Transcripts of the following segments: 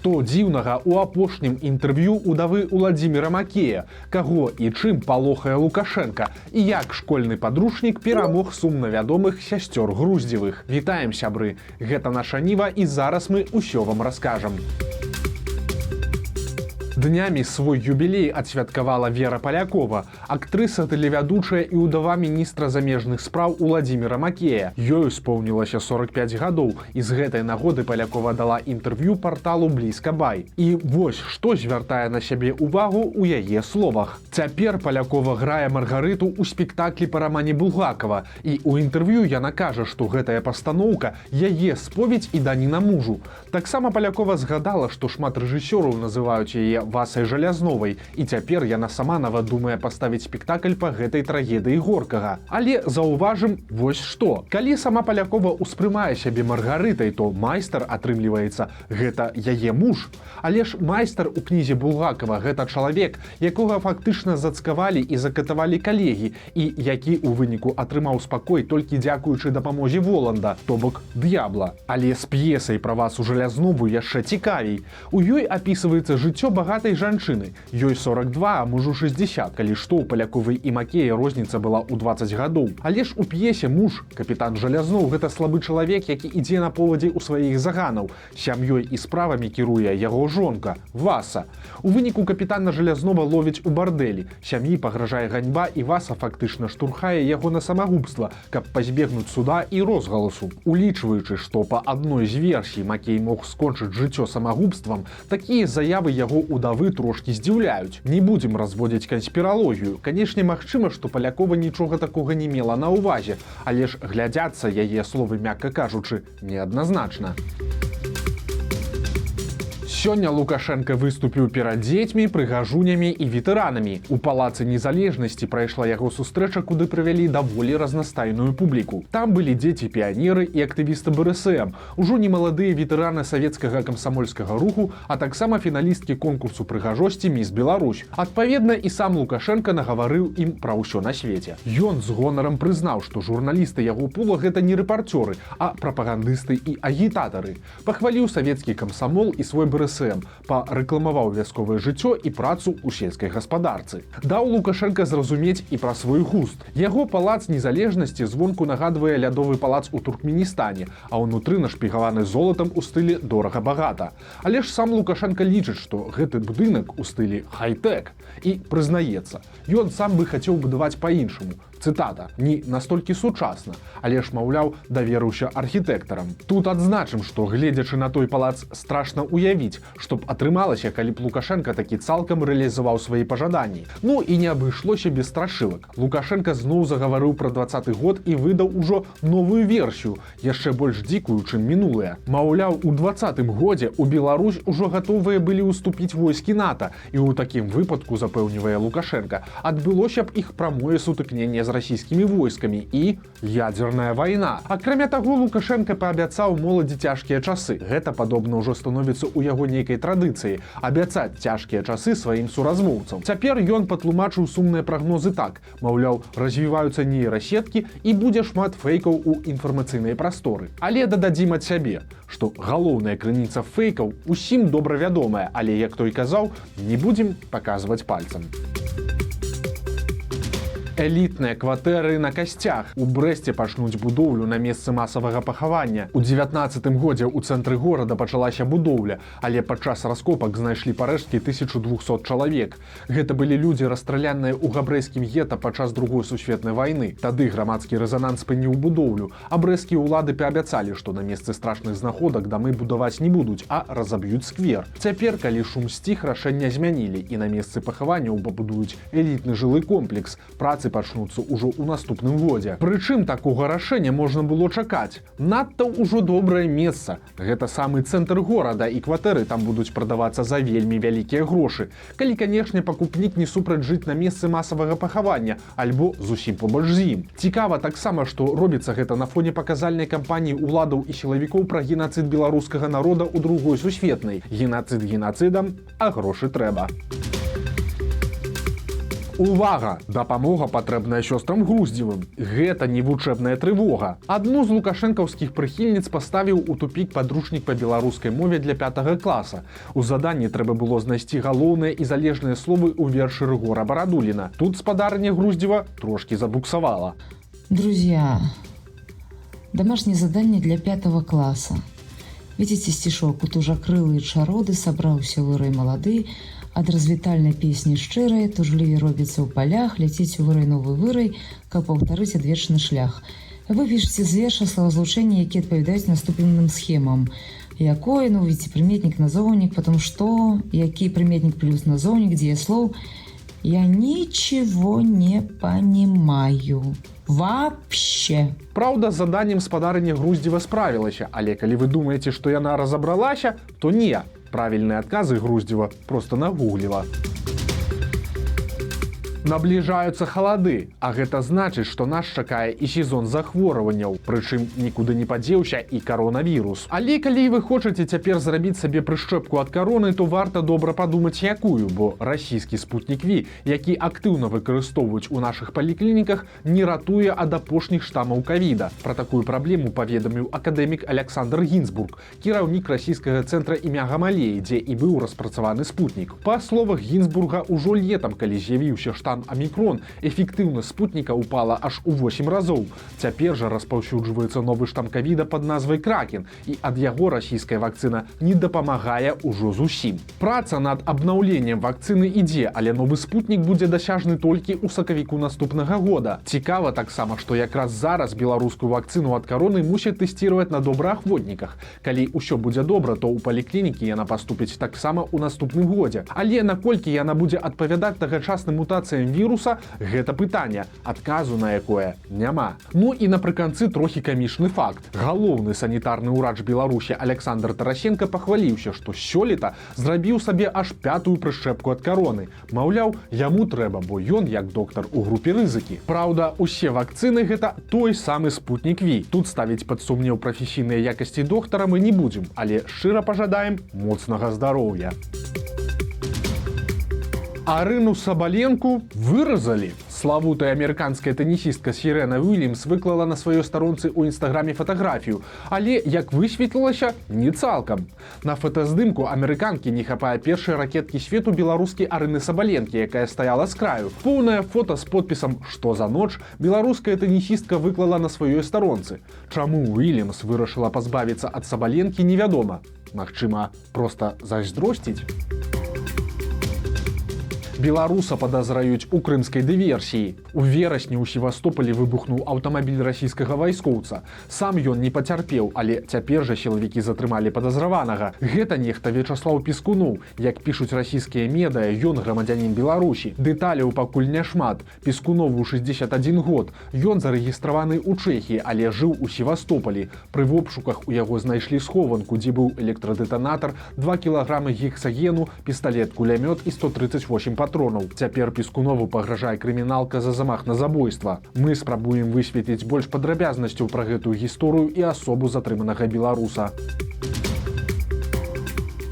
Што дзіўнага ў апошнім інтэрв'ю удавы Уладзіміра Макея, каго і чым палохае Лукашэнка і як школьны падручнік перамог сумна вядомых сясцёр Груздзевых. Вітаем, сябры. Гэта «Наша Ніва», і зараз мы ўсё вам раскажам. Днямі свой юбілей адсвяткавала Вера Палякова, актрыса, тэлевядучая і ўдава міністра замежных спраў Уладзіміра Макея. Ёй успомнілася 45 гадоў, і з гэтай нагоды Палякова дала інтэрв'ю парталу Блізка Бай. І вось што звяртае на сябе ўвагу ў яе словах. Цяпер Палякова грае Маргарыту ў спектаклі па рамане Булгакава. І ў інтэрв'ю яна кажа, што гэтая пастаноўка — яе споведзь і даніна мужу. Таксама Палякова згадала, што шмат рэжысёраў называюць яе Васай Жалязновай, і цяпер яна сама нават думае паставіць спектакль па гэтай трагедыі Горкага. Але заўважым вось што. Калі сама Палякова ўспрымае сябе Маргарытай, то майстар, атрымліваецца, гэта яе муж. Але ж майстар у кнізе Булгакава — гэта чалавек, якога фактычна зацкавалі і закатавалі калегі і які ў выніку атрымаў спакой толькі дзякуючы дапамозе Воланда, то бок д'ябла. Але з п'есай пра Васу Жалязнову яшчэ цікавей. У ёй апісваецца жыццё багатай жанчыны. Ёй 42, а мужу 60. Калі што, у Паляковай і Макея розніца была ў 20 гадоў. Але ж у п'есе муж, капітан Жалязноў, гэта слабы чалавек, які ідзе на повадзе ў сваіх заганаў. Сям'ёй і справамі кіруе яго жонка, Васа. У выніку капітана Жалязнова ловіць у бардэлі. Сям'і пагражае ганьба, і Васа фактычна штурхае яго на самагубства, каб пазбегнуць суда і розгаласу. Улічваючы, што па адной з версій Макей мог скончыць жыццё самагубствам, такія заявы яго удавы трошкі здзіўляюць. Не будзем разводзіць канспіралогію. Канешне, магчыма, што Палякова нічога такога не мела на ўвазе, але ж глядзяцца яе словы, мякка кажучы, неадназначна. Сёння Лукашэнка выступіў перад дзецьмі, прыгажунямі і ветэранамі. У Палацы незалежнасці прайшла яго сустрэча, куды прывялі даволі разнастайную публіку. Там былі дзеці піянеры і актывісты БРСМ, ужо немаладыя ветэраны савецкага камсамольскага руху, а таксама фіналісткі конкурсу прыгажосці «Міс Беларусь». Адпаведна, і сам Лукашэнка нагаварыў ім пра ўсё на свеце. Ён з гонарам прызнаў, што журналісты яго пула — гэта не рэпарцёры, а прапагандысты і агітатары. Пахваліў савецкі камсамол і свой БРСМ, парэкламаваў вясковае жыццё і працу ў сельскай гаспадарцы. Даў Лукашэнка зразумець і пра свой густ. Яго Палац незалежнасці звонку нагадвае лядовы палац у Туркменістане, а ўнутры нашпігаваны золатам у стылі дорага-багата. Але ж сам Лукашэнка лічыць, што гэты будынак у стылі хай-тэк, і прызнаецца, ён сам бы хацеў будаваць па-іншаму. Цытата: «Не настолькі сучасна», але ж, маўляў, даверыўся архітэктарам. Тут адзначым, што, гледзячы на той палац, страшна ўявіць, што б атрымалася, калі б Лукашэнка такі цалкам рэалізаваў свае пажаданні. Ну і не абышлося без страшылак. Лукашэнка зноў загаварыў пра 20-ы год і выдаў ужо новую версію, яшчэ больш дзікую, чым мінулая. Маўляў, у 20-м годзе у Беларусь ужо гатовыя былі ўступіць войскі НАТО, і ў такім выпадку, запэўнівае Лукашэнка, адбылося б іх прамое сутыкненне з расійскімі войскамі і ядзерная вайна. Акрамя таго, Лукашэнка паабяцаў моладзі цяжкія часы. Гэта, падобна, ўжо становіцца ў яго нейкай традыцыяй — абяцаць цяжкія часы сваім суразмоўцам. Цяпер ён патлумачыў сумныя прагнозы так: маўляў, развіваюцца нейрасеткі і будзе шмат фэйкаў у інфармацыйнай прасторы. Але дададзім ад сябе, што галоўная крыніца фэйкаў усім добра вядомая, але, як той казаў, не будзем паказваць пальцам. Элітныя кватэры на касцях. У Брэсце пачнуць будоўлю на месцы масавага пахавання. У 19 годзе ў цэнтры горада пачалася будоўля, але падчас раскопак знайшлі парэшткі 1200 чалавек. Гэта былі людзі, расстраляныя ў габрэйскім гета падчас Другой сусветнай вайны. Тады грамадскі рэзананс спыніў будоўлю, а брэсцкія ўлады паабяцалі, што на месцы страшных знаходак дамы будаваць не будуць, а разаб'юць сквер. Цяпер, калі шум сціх, рашэнне змянілі, і на месцы пахаванняў пабудуюць элітны жылы комплекс. Працы пачнуцца ўжо ў наступным годзе. Прычым такога рашэння можна было чакаць. Надта ўжо добрае месца. Гэта самы цэнтр горада, і кватэры там будуць прадавацца за вельмі вялікія грошы. Калі, канешне, пакупнік не супраць жыць на месцы масавага пахавання альбо зусім побач з ім. Цікава таксама, што робіцца гэта на фоне паказальнай кампаніі ўладаў і сілавікоў пра генацыд беларускага народа ў Другой сусветнай. Генацыд генацыдам, а грошы трэба. Увага! Дапамога патрэбная сёстрам Груздзевым. Гэта не вучэбная трывога. Адну з лукашэнкаўскіх прыхільніц паставіў у тупік падручнік па беларускай мове для пятага класа. У заданні трэба было знайсці галоўныя і залежныя словы ў вершы Рыгора Барадуліна. Тут спадарня Груздзева трошкі забуксавала. Друзья, домашнее задание для пятого класса. Видите стишок? «Утужакрылыя чароды сабраўся вырай малады, ад развітальнай песні шчырай, тужлівей робіцца ў палях, ляціць у вырай новы вырай, каб паўтарыць адвечны шлях». Выпішце з верша словазлучэнні, якія адпавядаюць наступным схемам. Якое, ну, видите, приметник, назоўнік, потом что, які приметник плюс назоўнік, дзеяслоў. Я ничего не понимаю. Вообще. Праўда, з заданнем спадарыня Груздзева справілася, але калі вы думаеце, што яна разабралася, то не. Правільныя адказы Груздзева проста нагугліла. Набліжаюцца халады, а гэта значыць, што нас чакае і сезон захворванняў, прычым нікуды не падзеўся і каронавірус. Але калі вы хочаце цяпер зрабіць сабе прышчэпку ад кароны, то варта добра падумаць, якую, бо расійскі Спутнік V, які актыўна выкарыстоўваюць у нашых паліклініках, не ратуе ад апошніх штамаў кавіда. Пра такую праблему паведаміў акадэмік Аляксандр Гінзбург, кіраўнік расійскага цэнтра імя Гамалеі, дзе і быў распрацаваны Спутнік. Па словах Гінзбурга, ужо летам, калі з'явіўся штам амікрон, эфектыўнасць Спутніка упала аж у 8 разоў. Цяпер жа распаўсюджваецца новы штам кавіда пад назвай Кракен, і ад яго расійская вакцына не дапамагае ўжо зусім. Праца над абнаўленнем вакцыны ідзе, але новы Спутнік будзе дасяжны толькі ў сакавіку наступнага года. Цікава таксама, што якраз зараз беларускую вакцыну ад кароны мусяць тэсціраваць на добраахвотніках. Калі ўсё будзе добра, то ў паліклінікі яна паступіць таксама ў наступным годзе. Але наколькі яна будзе адпавядаць тагачасным мутацыям віруса, гэта пытанне, адказу на якое няма. Ну і напрыканцы трохі камічны факт. Галоўны санітарны ўрач Беларусі Аляксандр Тарасенка пахваліўся, што сёлета зрабіў сабе аж пятую прышчэпку ад кароны. Маўляў, яму трэба, бо ён як доктар у групе рызыкі. Праўда, усе вакцыны гэта той самы Спутнік V. Тут ставіць пад сумнеў прафесійныя якасці доктара мы не будзем, але шчыра пажадаем моцнага здароўя. Арыну Сабаленку выразалі. Славутая амерыканская тэнісістка Сірэна Уільямс выклала на сваёй старонцы ў інстаграме фатаграфію, але, як высветлілася, не цалкам. На фотаздымку амерыканкі не хапае першай ракеткі свету беларускі Арыны Сабаленкі, якая стаяла з краю. Поўнае фота з подпісам «Что за ночь» беларуская тэнісістка выклала на сваёй старонцы. Чаму Уільямс вырашыла пазбавіцца ад Сабаленкі, невядома. Магчыма, проста зайздросціць. Беларуса падазраюць у крымскай дыверсіі. У верасні ў Севастопалі выбухнуў аўтамабіль расійскага вайскоўца. Сам ён не пацярпеў, але цяпер жа сілавікі затрымалі падазраванага. Гэта нехта Вячаслаў Пескуноў. Як пішуць расійскія медыа, ён грамадзянін Беларусі. Дэталяў пакуль няшмат. Пескунову 61 год. Ён зарэгістраваны ў Чэхіі, але жыў у Севастопалі. Пры вобшуках у яго знайшлі схованку, дзе быў электрадэтанатар, 2 кілаграмы гексагену, пісталет, кулямёт і 138 патронаў. Цяпер Пескунову пагражае крыміналка за замах на забойства. Мы спрабуем высветліць больш падрабязнасцяў пра гэтую гісторыю і асобу затрыманага беларуса.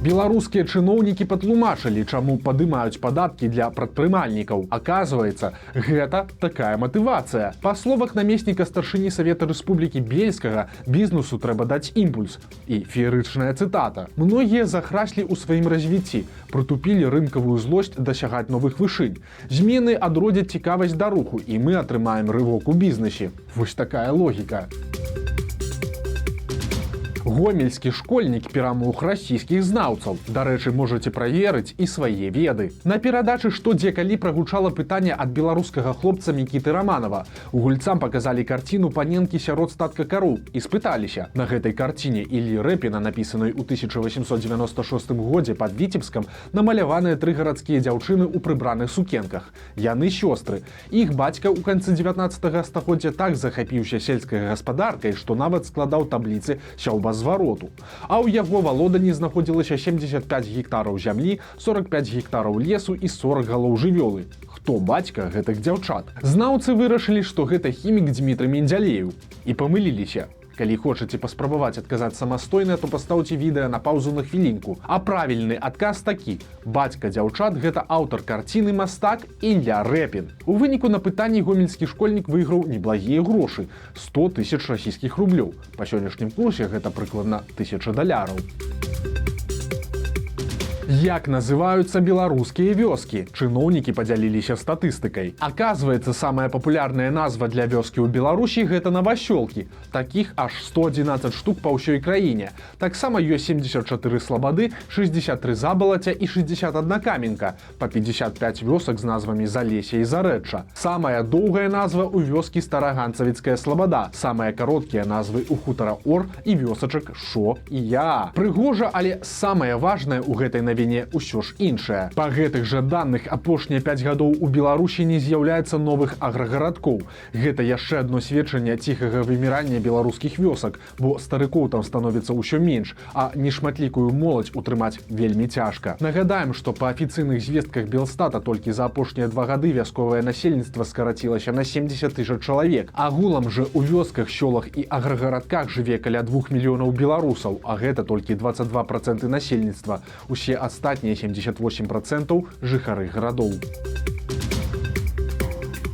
Беларускія чыноўнікі патлумачылі, чаму падымаюць падаткі для прадпрымальнікаў. Аказваецца, гэта такая матывацыя. Па словах намесніка старшыні Савета Рэспублікі Бельскага, бізнесу трэба даць імпульс. І феерычная цытата: «Многія захраслі ў сваім развіцці, прытупілі рынкавую злосць дасягаць новых вышынь. Змены адродзяць цікавасць да руху, і мы атрымаем рывок у бізнесе». Вось такая логіка. Гомельскі школьнік перамог расійскіх знаўцаў. Дарэчы, можаце праверыць і свае веды. На перадачы «Што дзе калі» прагучала пытанне ад беларускага хлопца Мікіты Раманова. Гульцам паказалі карціну паненкі сярод статка кароў і спыталіся: на гэтай карціне Іллі Рэпіна, напісанай у 1896 годзе пад Віцебскам, намаляваныя тры гарадскія дзяўчыны ў прыбраных сукенках. Яны сёстры. Іх бацька ў канцы 19 стагоддзя так захапіўся сельскай гаспадаркай, што нават складаў табліцы сяўбазвароту. А ў яго валоданні знаходзілася 75 гектараў зямлі, 45 гектараў лесу і 40 галоў жывёлы. Хто бацька гэтых дзяўчат? Знаўцы вырашылі, што гэта хімік Дзмітрый Мендзялееў, і памыліліся. Калі хочаце паспрабаваць адказаць самастойна, то пастаўце відэа на паўзу на хвілінку. А правільны адказ такі: бацька дзяўчат — гэта аўтар карціны, мастак Ілля Рэпін. У выніку на пытанні гомельскі школьнік выйграў неблагія грошы — 100 тысяч расійскіх рублёў. Па сённяшнім курсе гэта прыкладна 1000 даляраў. Як называюцца беларускія вёскі? Чыноўнікі падзяліліся статыстыкай. Аказваецца, самая папулярная назва для вёскі ў Беларусі — гэта Навасёлкі. Такіх аж 111 штук па ўсёй краіне. Таксама ёсць 74 Слабады, 63 Забалаця і 61 Каменка, па 55 вёсак з назвамі Залесе і Зарэчча. Самая доўгая назва ў вёскі Стараганцавіцкая Слабада, самыя кароткія назвы ў хутара Ор і вёсачак Шо і Я. Прыгожа, але самае важнае ў гэтай навіне ўсё ж іншае. Па гэтых жа данных, апошнія 5 гадоў у Беларусі не з'яўляецца новых аграгарадкоў. Гэта яшчэ адно сведчанне ціхага вымірання беларускіх вёсак, бо старыкоў там становіцца ўсё менш, а нешматлікую моладзь утрымаць вельмі цяжка. Нагадаем, што па афіцыйных звестках Белстата толькі за апошнія 2 гады вясковае насельніцтва скарацілася на 70 тысяч чалавек. Агулам жа у вёсках, сёлах і аграгарадках жыве каля 2 мільёнаў беларусаў, а гэта толькі 22% насельніцтва. Усе астатнія 78% — жыхары гарадоў.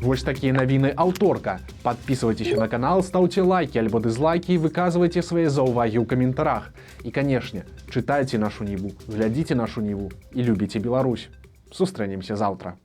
Вось такія навіны аўторка. Падпісвайцеся на канал, стаўце лайкі альбо дызлайкі і выказвайце свае заўвагі ў каментарах. І, канешне, чытайце «Нашу Ніву», глядзіце «Нашу Ніву» і любіце Беларусь. Сустрэнемся заўтра.